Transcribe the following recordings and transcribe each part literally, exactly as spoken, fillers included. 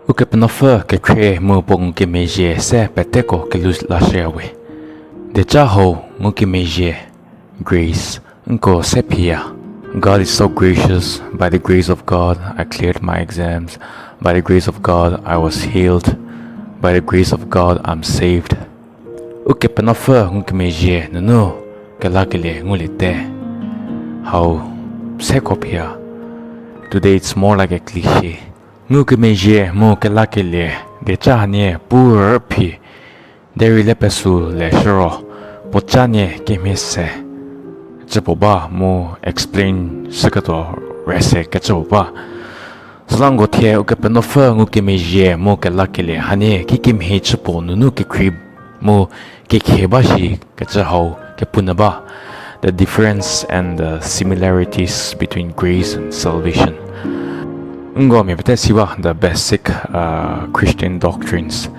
Ukepenuopfü kekhrie mu puo ngukemezhie se peteko kelu lashüya we. Dieca hau ngukemezhie, grace, nko se phiya. God is so gracious. By the grace of God, I cleared my exams. By the grace of God, I was healed. By the grace of God, I'm saved. Ukepenuopfü ngukemezhie nunu kelakelie nguliete. Hau seko phiya. Today it's more like a cliche. Ngukemezhie mu kelakelie dieca hanie pu rüphi, derei le pesü le shüro, puoca nie kemhie se cü puo ba mu explain shüketuo rese kecü puo ba. Süla nko thie Ukepenuopfü ngukemezhie mu kelakelie hanie kikemhie chü puo nunu kekhrie mu kekhie ba shi kecü hau kepu nyü ba. The difference and the similarities between grace and salvation. Nko mia pete si ba the basic, uh, Christian doctrines.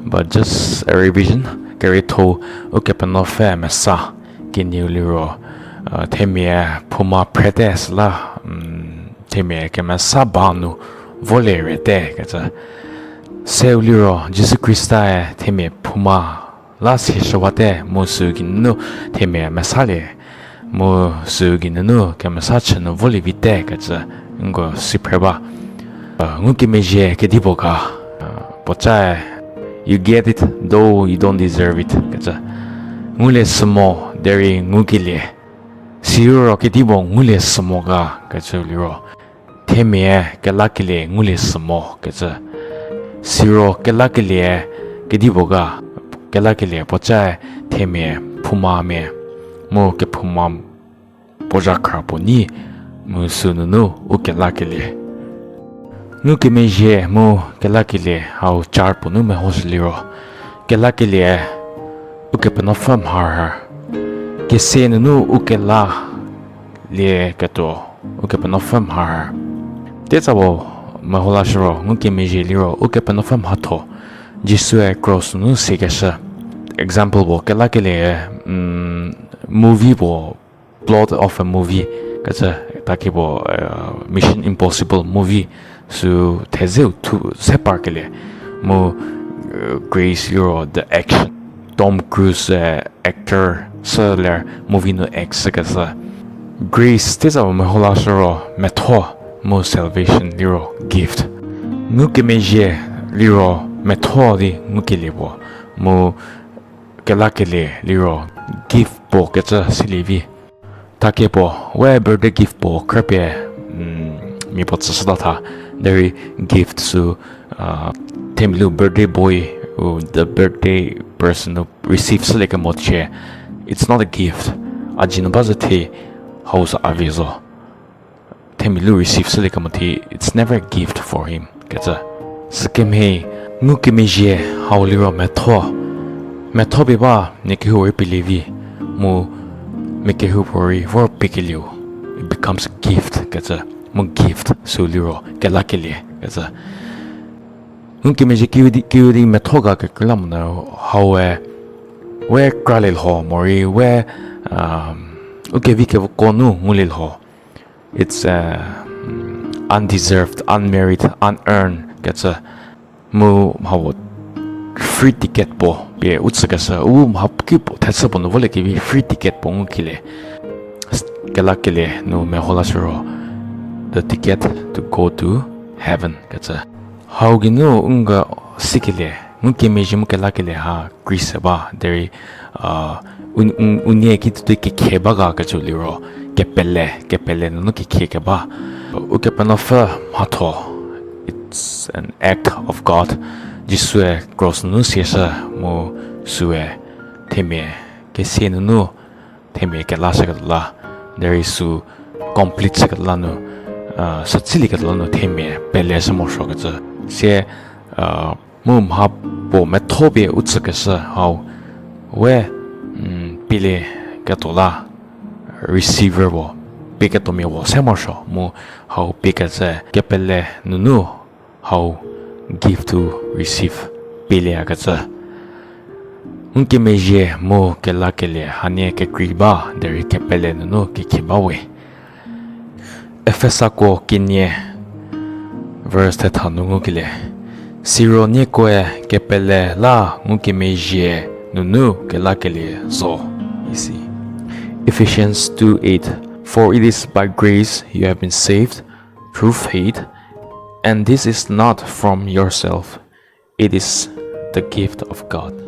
But just a revision, kerietho-u Ukepenuopfü mesa kenieu liro, uh, themia phouma phrete süla, mm, themia kemesa ba nu volie rete kecü. Seu liro Jisu Khristae themia phouma la sieshüwate mu süu geinunu themia mesalie, mu süu geinunu kemesa chü nu volie vite kecü nko si phre ba. Uh, ngukemezhie kedipuo ga, uh, puocae, you get it though you don't deserve it kecü. Ngulie sü mo, derei ngukelie. Siro kedipuo ngulie sü mo ga kecü liro, themia kelakelie ngulie sü mo kecü. Siro kelakelie kedipuo ga, kelakelie puocae themia phoumamia, mu kephouma puo zhakhra puo nyi, mu sünunu u kelakelie. Ngukemezhie mu kelakelie hau chart puo nu mehoshü liro, kelakelie Ukepenuopfü mharhü. Kese nunu u kelalie ketuo Ukepenuopfü mharhü. Tetsa puo meho lashüro ngukemezhie liro Ukepenuopfü mhatho, Jisue cross nu siekeshü. Example puo kelakelie, mm, movie puo, plot of a movie kecü, taki puo, uh, Mission Impossible movie sü thezeu thu se parkelie. Mu, uh, grace liro the action. Tom Cruise, uh, actor sü ler movie nu act shükeshü. Grace tetsa puo meho lashüro metho, mu salvation liro gift. Ngukemezhie liro metho di ngukelie puo, mu kelakelie liro gift puo kecü silie vi. Take puo, we birthday gift puo khrüpie, mm, mia puo tsüshüta tha, derei gift sü, uh, themia lu birthday boy, u the birthday person nu receive shülie kemo chie, it's not a gift. A jinu ba zhü the, hau sü a vi zo. Themia lu receive shülie kemo the, it's never a gift for him kecü. Sükemhie, ngukemezhie hau liro metho. Metho pie ba nie kehou rei pielie vi, mu mia kehoupuorei vor piekelieu, it becomes a gift kecü. Mu gift sü liro kelakelie kecü. Ngukemezhie kiüdi, kiüdi metho ga kekreilamonyü haue, we kralie lho morei we, um, u kevi kevoko nu ngulie lho. It's, uh, undeserved, unmerited, unearned kecü. Mu hau free ticket puo pie u tsükeshü, u mha ki puo thechü puo nu voliekevi free ticket puo ngukelie. Kelakelie nu meho lashüro, the ticket to go to heaven kecü. Hau geinu u ngü sikelie, ngukemezhie mu kelakelie ha kri se ba, derei, uh, u, u, unie kituotei kekhie ba ga kecü liro, kepele, kepele nunu kekhie keba. Ukepenuopfü mhatho, it's an act of God. Jisue cross nunu sieshü mu süe themia kesia nunu themia kelashüketuo la, derei sü complete shüketuo la nu, uh, sü tsilieketuo la nu themia peleshü morosuokecü. Sie, uh, mu mha puo metho pie u tsükeshü hau we, mm, pielieketuo la receiver puo, pieketuomia puo se morosuo mu hau piekecü kepele nunu hau gift to receive pielieyakecü. Ngukemezhie mu kelakelie hanie kekrei ba derei kepele nunu kekhie ba we. Efesako kenie verse thetha nu ngukelie. Siro niekoe kepele la ngukemezhie nunu kelakelie zo, isi. Ephesians two eight, For it is by grace you have been saved through faith, and this is not from yourself, it is the gift of God.